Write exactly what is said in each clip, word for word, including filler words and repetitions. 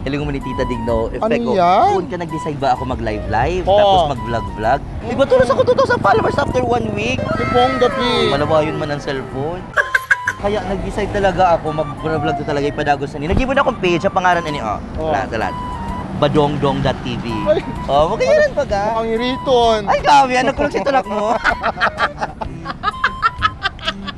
Galing mo ni Tita Digno. Effect Ano ko. yan? Doon ka nag-decide ba ako mag-live-live? Oo. Tapos mag-vlog-vlog? Di ba tulos ako two thousand followers after one week? Ay, bongga, Pi. Malawayon man ang cellphone. Kaya nag-decide talaga ako, mag-vlog ko talaga, ipadagos na ni. Nag-ibon akong page, ang pangalan ini, oh. Oh. Lahat, lahat. Badongdong.tv. Ay. Oh, magkailan pa ga? Mukhang iriton. Ay, grabe, ano ko lang si tulak mo?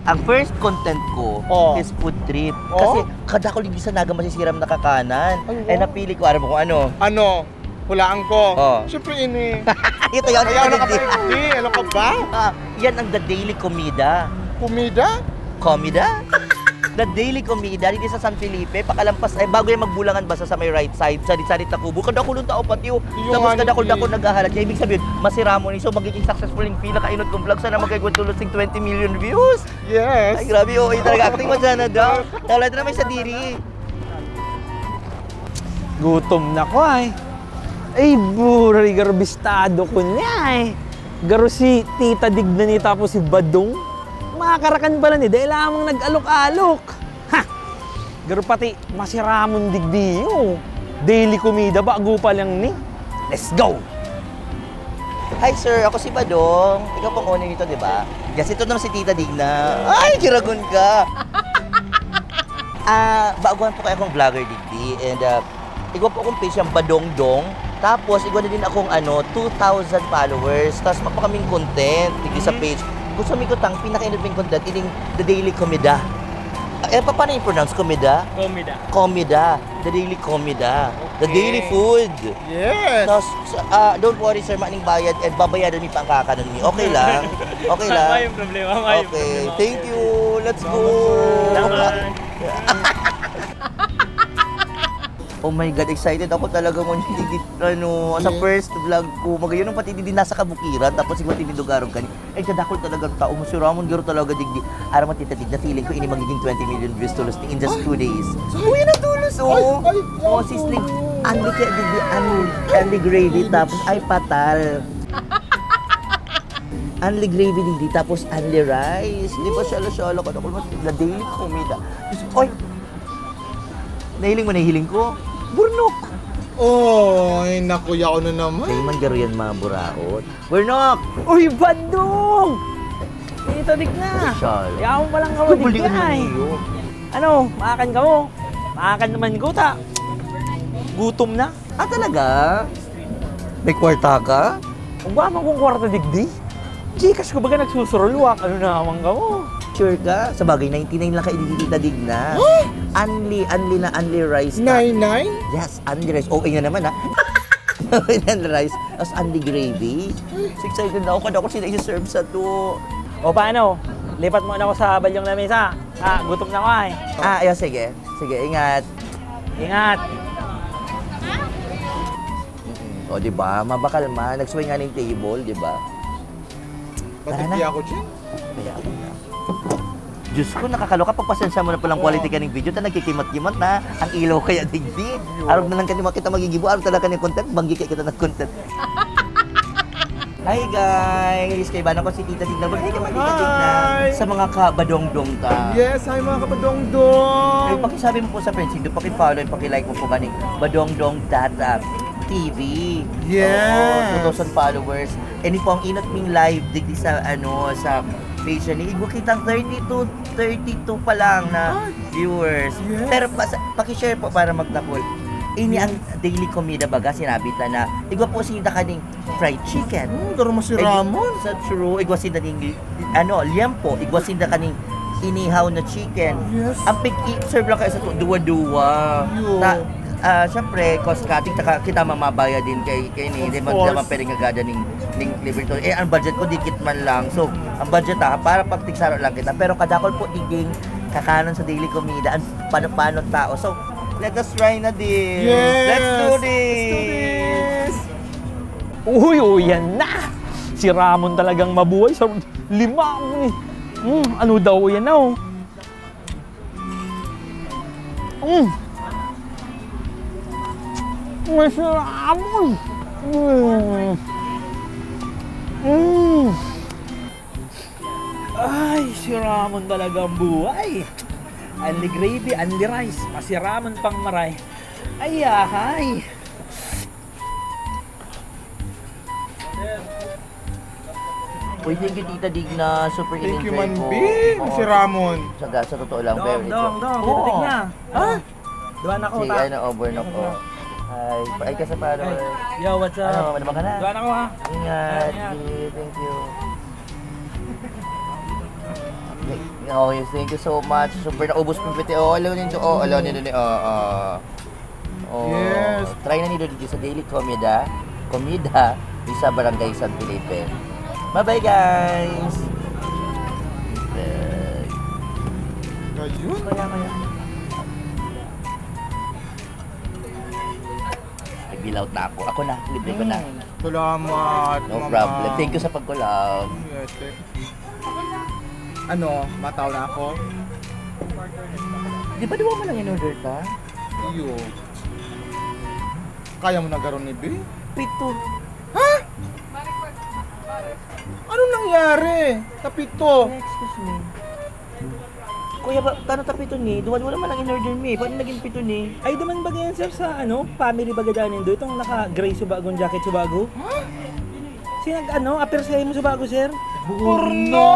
Ang first content ko Oh. is food trip. Oh? Kasi kadakol digdi sa Naga masisiram na kakanan. Ay, Eh, wow. napili ko, alam mo kung ano? Ano? Hulaan ko. Oh. Siyempre, ini. Ito yun, Kaya ito naka digdi. Ano ka ba? Ah, yan ang The Daily Comida. Kumida? Comida? The Daily Comida, dito sa San Felipe, pakalampas, ay bago yung magbulangan basta sa may right side, sa Rizal Tacubo, kadakulong tao pati oh. Yung Tapos ano, kadakol-dakol eh. Naghahalat. Kaya ibig sabihin, masira mo ni. So, magiging successful yung pinakainot kong vlog. Sana magkagwat tulos ng twenty million views. Yes. Ay, grabe, oo, yung talaga. Acting mo dyan na daw. Tawala ito na may sadiri. Gutom na ko ay. Ay, buray, garbistado ko niya ay. Garo si Tita Digna ni tapos si Badong. Makakarakan pala ni, dahil lamang nag-alok-alok. Ha! Garo pati masiramon digdi oh. Daily Comida, bago pa lang ni. Let's go! Hi sir, ako si Badong. Ikaw pong owner nito, di ba? Yes, ito naman si Tita Digna. Ay, giragon ka! Ah, baguhan po kayo akong vlogger digdi. And uh, igwa po akong page yung Badongdong. Tapos, igwa na din akong ano, two thousand followers. Tapos, magpa kaming content digdi sa page. Gusto mi ko tang pinakainot ming content, ining The Daily Comida. Eh, pa, paano yung pronounce? Comida? Comida. Comida. The Daily Comida. The Okay. Daily Food. Yes. Tapos, ah, don't worry sir, maning bayad and babayadan mi pa ang kakanon mi. Okay lang? Okay lang? Mayong problema, mayong Okay, problema. thank you. Let's go. Salamat. Oh my God, excited ako talaga mo digdi, ano, sa Yes. first vlog ko. Magayon ang pati digdi nasa kabukiran, tapos ikaw tinidugarog ka ni. Ay, kadakol talaga ang tao mo. Si Ramon Garo talaga digdi. Aram mo, Tita Digna, feeling ko ini magiging twenty million views tulos in just two days. Uy, na tulos, oh. Ay, ay, Oh, ay, sisling. ay. Anli kaya digdi, anli, anli gravy, tapos, ay, patal. Anli gravy digdi, tapos anli rice. Di ba, shala-shala ka na kung mas na daily comida. Oy! Nahiling mo, nahiling ko. Burnok! Oy, naku, yaw na naman. Kaya man garo yan, mga buraot. Burnok! Uy, Badong! Tita Digna! Shala. Yaon pa lang ka Bumalik digdi naman ay. iyo. Ano, maakan ka mo? Maakan naman ko ta. Gutom na. Ah, talaga? May kwarta ka? Kung ba man kung kwarta digdi? Gcash ko baga nagsusurulwak. Ano na naman ka mo? Sure ka? Sa bagay, ninety-nine lang kayo ni Tita Digna. Anli, anli na anli rice. ta- Nine nine? Yes, anli rice. O A na naman, ha? Anli rice. Tapos anli gravy. So excited na ako. Kada ako sila isi-serve sa to. O paano? Lipat muna ako sa balyong lamesa. Ah, gutom na ako ay. Ah, ayun, sige. Sige, ingat. Ingat. Mm-mm. O, di ba? Mabakal man. Nag-swing nga ng table, di ba? Tara na. Batigya ako dyan. Kaya ako na. Diyos ko, nakakaloka. Pagpasensya mo na palang quality ka ng video. Ta nagkikimot-kimot na. Ang ilaw kaya digdi. Arog na lang ka ni makita magigibo. Arog talaga ka ng content. Banggi kaya kita nag-content. Hi guys! Kaibanan ko si Tita Digna. Hi ka man, Tita Digna. Hi! Sa mga kabadongdong ta. Yes, hi mga kapadongdong! Ay, pakisabi mo po sa friends, hindi, paki-follow, paki-like mo po kani Badongdong dot T V. Yes. Oo, two thousand followers. And po ang inot ming live digdi sa ano sa page ni. Igwa kitang thirty-two, thirty-two pa lang na Ay. Viewers. Yes. Pero pas, paki-share po para magdakol. Ini ang daily comida baga, sinabi ta na. Igwa po sinda kaning fried chicken. Hmm, pero masiramon. Sa true, igwa sinda ning, ano, liempo, igwa sinda kaning inihaw na chicken. Yes. Ang pig-serve lang kayo sa tu-, duwa-duwa. Yun. Ta, ah, syempre, cost cutting, taka, kita mamabaya din kay, kay ni, Of di ba, course. Naman pwedeng agada ning, ning liver to. Eh, ang budget ko, dikit man lang. So, ang budget, ah, para pagtigsaro lang kita. Pero kadakol po, iging kakanon sa daily comida, ang pano-pano tao. So, let us try na din. Yes! Let's do Let's do this! this! Uy, uy, yan na! Si Ramon talagang mabuhay sa lima ni. Hmm, ano daw yan, oh? Mm. Masarap. Mm. Mm. Ay, si Ramon talaga ang buhay. Anli gravy, anli rice, masiramon pang maray. Ay, ahay. Uy, thank you, Tita Digna. Super in-enjoy ko. Thank you man, Bing, si Ramon. Sa, sa totoo lang, Dong, very Dong, Dong, Oo. Tita Digna. Ha? Duwa na ko, Si, ta. ano, over na ko. Hi. Ay, ka sa follower. Yo, what's up? Ano, ano ba ka na? Duwa na ko, ha? Ingat. Ingat. Sige, thank you. Okay, okay, thank you so much. Super naubos ko yung piti. Oh, alaw ninyo. Oh, alaw ninyo ni. Oh, oh. Oh, Yes. Try na nito dito sa Daily Comida. Comida, sa Barangay San Felipe. Bye-bye, guys! Okay. Ayun. Kaya, kaya. Nag-bill out na ako. Ako na, libre ko na. Mm. Salamat, No Mama. problem. Thank you sa pag-collab. Yes, eh. Ano, mataw na ako? Di ba duwa mo lang in-order ka? Iyo. Kaya mo na garon ni B? Pito. Ha? Anong nangyari? Kapito. Excuse me. Kuya, ba, tano ta pito ni? Duwa-duwa naman ang in-order mi. Paano naging pito ni? Ay, duman baga yan, sir, sa ano, family baga daan nindo. Itong naka-gray subago, jacket subago. Ha? Sinag ano, apir sa imo subago, sir? Porno!